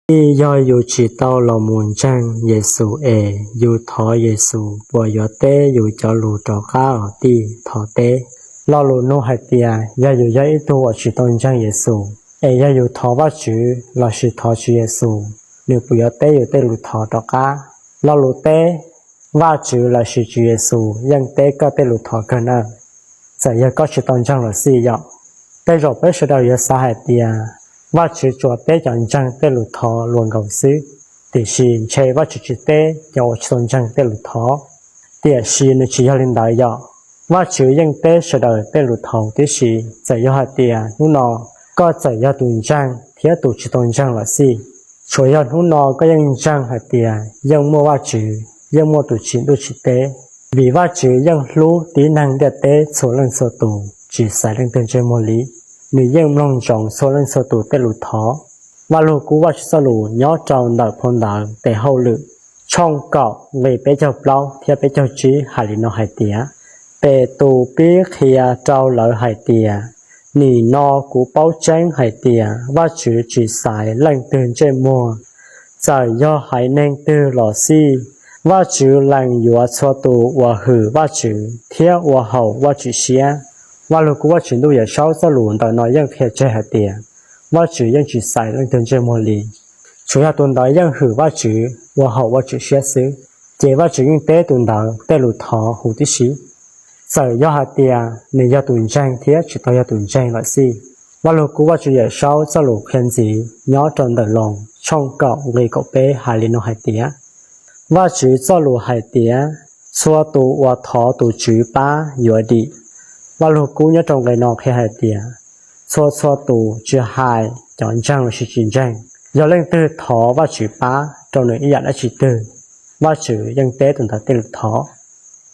Tij, yog yus tsis tau los mus ntseeg Yexus es yus thov Yexus puas yuav teb yus cov lus rov qab os tij? Thov teb. Lo lus nug hais tias yog yus yog ib tug uas tsis tau ntseeg Yexus es yog yus thov Vajtswv lossis thov Tswv Yexus, nws puas yuav teb yus tej lus thov rov qab? Lo lus teb, Vajtswv lossis Tswv Yexus yeej teb koj tej lus thov kawg na, txawm yog koj tsis tau ntseeg los xij yom. Tej zaum peb sawv daws yuav xav hais tias Vajtswv tsuas teb cov ntseeg tej lus thov luag nkaus xwb, tiam sis ntshe Vajtswv tsis teb cov uas tsis tau ntseeg tej lus thov. Tiam sis nws tsis yog li ntawd yom. Vajtswv yeej teb sawv daws tej lus thov tib si, txawm yog hais tias hnub no koj txawm yog tus ntseeg thiab tus tsis tau ntseeg los xij. Tsuas yog hnub no koj yeej ntseeg hais tias yeej muaj Vajtswv, yeej muaj tus tsim ntuj tsim teb, vim Vajtswv yeej hlub tib neeg ntiaj teb txhua leej txhua tus tsis xaiv leej twg ntsej muag li. Nws yeej mloog ntsoov txhua leej txhua tus tej lus thov. Vaj Lug Kub Vajtswv txoj lus nyob rau ntawm phau ntawv Tes Hauj Lwm tshooj kaum nqe peb caug plaub thiab peb caug tsib hais li no hais tias, Petus pib qhia rau lawv hais tias, Nim no kuv paub tseeb hais tias Vajtswv tsis xaiv leej twg ntsej muag, txawm yog haiv neeg twg los xij. Vajtswv lees yuav txhua tus uas hwm Vajtswv thiab ua haum Vajtswv siab. Vaj Lug Kub Vajtswv Ntuj Yawm Saub txoj lus ntawm no yeej qhia tseg hais tias Vajtswv yeej tsis xaiv leej twg ntsej muag li. Tsuas yog tus ntawd yeej hwm Vajtswv, ua haum Vajtswv siab xwb, ces Vajtswv yeej teb tus ntawd tej lus thov huv tib si, txawm yog hais tias nws yog tus ntseeg thiab tsis tau yog tus ntseeg los xij. Vaj Lug Kub Vajtswv Yawm Saub txoj lus qhia ntxiv nyob rau ntawm Loos tshooj kaum nqe kaum peb hais li no hais tias, Vajtswv txoj lus hais tias, Txhua tus uas thov tus Tswv pab yuav dim. Vaj Lug Kub nyob rau nqe no qhia hais tias, txhua txhua tus tsis hais cov ntseeg lossis tsis ntseeg, yog leej twg thov Vajtswv pab rau nws ib yam dab tsi twg, Vajtswv yeej teb tus ntawd tej lus thov.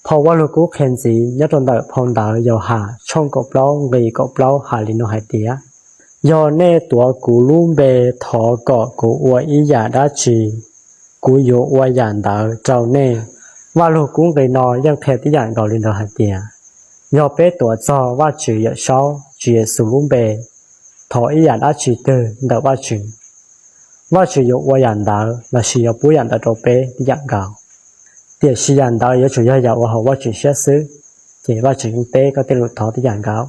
Phau Vaj Lug Kub qhia ntxiv nyob rau ntawm phau ntawv Yauhas tshooj kaum plaub nqe kaum plaub hais li no hais tias, Yog nej tuav kuv lub npe thov kom kuv ua ib yam dab tsi, kuv yuav ua yam ntawd rau nej. Vaj Lug Kub nqe no yeej qhia tib yam nkaus li ntawd hais tias, yog peb tuav txog Vajtswv Yawm Saub Tswv Yexus lub npe thov ib yam dab tsi twg ntawm Vajtswv, Vajtswv yuav ua yam ntawd lossis yuav pub yam ntawd rau peb tib yam nkaus. Tiam sis yam ntawd yuav tsum yog yam uas haum Vajtswv siab xwb, ces Vajtswv yeej teb koj tej lus thov tib yam nkaus.